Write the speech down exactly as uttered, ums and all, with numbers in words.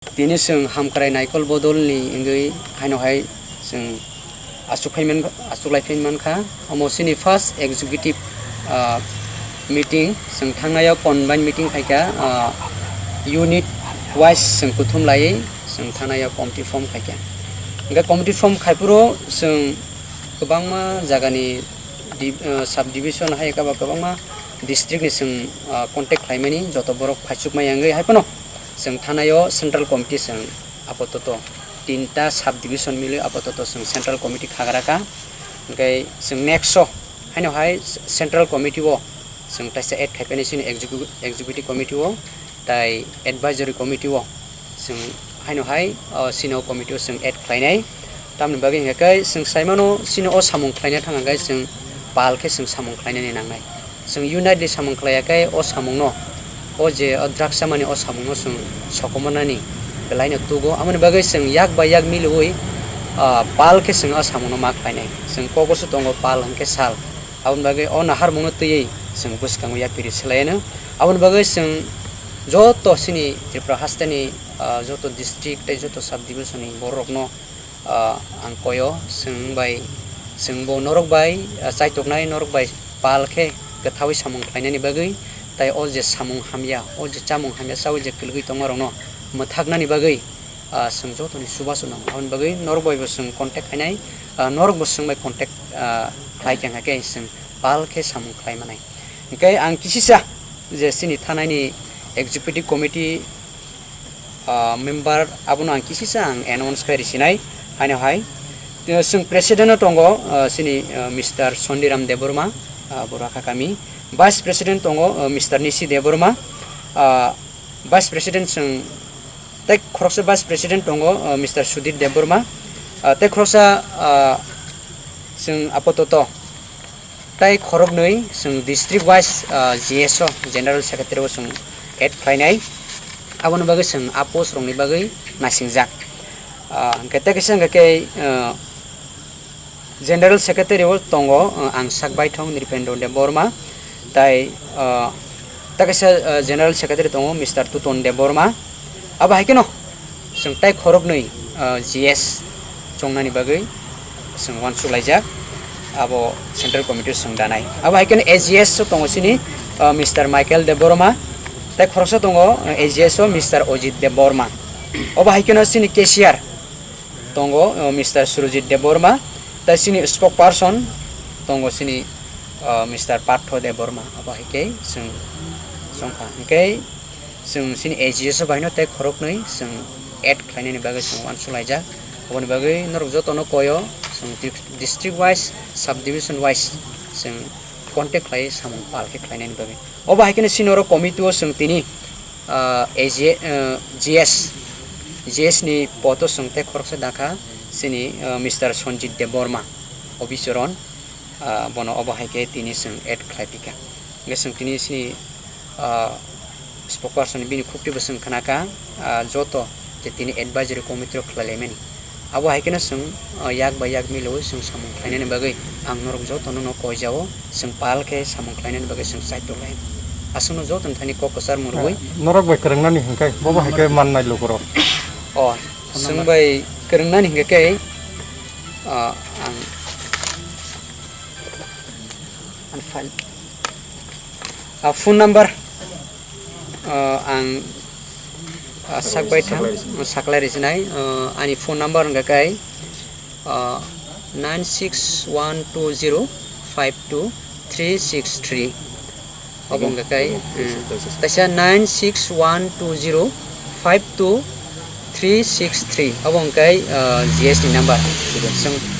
Tini chwng hamkrai naikol bodolni wngwi haino hai chwng achuk phai man-, achuk lai phai mankha. Omo chini first executive, ah, meeting, chwng thangnaio combine meeting khaikha, ah, unit wise chwng kuthum laiwi chwng thangnaio committee form khaikha. Hwnkhe committee form khaiphuru chwng kwbangma jagani di-, ah, sub division hai eba kwbangma district ni chwng, ah, contact khlaimani joto borok phaichukmaya wngwi haiphano chwng thanaio central committee chwng apototo tinta sub division milwi apototo chwng central committee khagra kha. Hwnkhe chwng next o haino hai central committee o chwng taisa add khaiphani chini execu-, executive committee o tai advisory committee o chwng haino hai, o, sino committee o chwng add khlainai. Tamni bagwi hwnkhe chwng saimano sino o samung khlaina thang hwnkhe chwng pal khe chwng samung khlainani nangnai. Chwng unitely samung khlaiya khe o samungno, o je o drugs chamani o samungno chwng sokomornani belaino tugo. Aboni bagwi chwng yak bai yak miliwi, ah, pal khe chwng o samungno ma khlainai. Chwng kogosu tongo pal hwnkhe sal. Aboni bagwi o naharmungno twiwi chwng bwskango yapiri swlaiano. Aboni bagwi chwng joto chini Tripura hasteni, ah, joto district tei joto sub division ni bororokno, ah, ang koyo, chwng bai, chwngbo norok bai, ah, chaitoknai norok bai pal khe kwthaui samung khlainani bagwi, tai o je samung hamya, o je chamung hamya chaui je kwlwgwi tongmarokno mwthaknani bagwi, ah, chwng jotoni chubachu nango. Aboni bagwi norok bai bo chwng contact khainai, ah, norok bo chwng bai contact, ah, khlai khe hwnkhe chwng pal khe samung khlai manai. Hwnkhe ang kisisa je chini thanaini executive committee, ah, member abono ang kisisa ang announce khai risinai, haino hai. Tei chwng president o tongo, ah, chini, ah, Mister Sondiram Debbarma, ah, Boraka kami. Vice president tongo, ah, Mister Nisi Debbarma, ah, vice president chwng tei khoroksa vice president tongo, ah, Mister Sudhir Debbarma, ah, tei khoroksa, ah, chwng apototo Tai khoroknwi chwng district wise, ah, G S o, General Secretary o chwng add khlainai. Aboni bagwi chwng a post rokni bagwi naisingjak. Ah, hwnkhe tei kisa hwnkhe khe, ah, General Secretary o tongo, ah, ang sak baithong Nripendra Debbarma, tai, ah, tei kaisa, ah, General Secretary tongo Mister Tuton Debbarma. Abo hai kheno chwng tai khoroknwi, ah, G S chongnani bagwi chwng uansuk laijak, abo Central Committee o chwng danai. Abo hai kheno A G S o tongo chini, ah, Mister Michael Debbarma, tei khoroksa tongo, ah, A G S o Mister Ojit Debbarma. Obo hai kheno chini cashier tongo, ah, Mister Surojit Debbarma, tei chini spokesperson tongo chini, ah, Mister Partho Debbarma. Abo hai khe chwng chongkha. Hwnkhe Chwng chini A G S o baino tei khoroknwi chwng add khlainani bagwi chwng uansuk laijak. Aboni bagwi norok jotono koyo chwng di-, district wise, sub division wise chwng contact khlai samung pal khe khlainani bagwi. Obo hai kheno chini oro committee o chwng tini, ah, A G, ah, G S, G S ni poto chwng tei khoroksa dakha chini, ah, Mister Sanjit Debbarma, Obicharan, ah, bono obo hai khe tini chwng add khlai pika. Hwnkhe chwng tini chini, ah, spokesperson bini khukti bo chwng khna kha, ah, joto je tini advisory committee rok khlai laimani. Abo hai kheno chwng, ah, yak bai yak milwi chwng samung khlainani bagwi ang norok jotono no koi jao, chwng pal khe samung khlainani bagwi chwng chaitok lai. Aswkno joto ni thani kok kwchar mwrwgwi. Ah, norok bai kwrwngnani hwnkhe, bobo hai khe mannai lukurok. O, chwng bai kwrwngnani hwnkhe khe, ah, ang, ang file. Ah, phone number, ah, ang, ah, sak bai thang, saklai rwsinai, ah, ani phone number wngkha kai, ah, nine six one two zero five two three six three. Obo wngkha kai, hmm, kaisa nine six one two zero five two three six three. Obo wngkha kai, ah, G S ni number. Chwng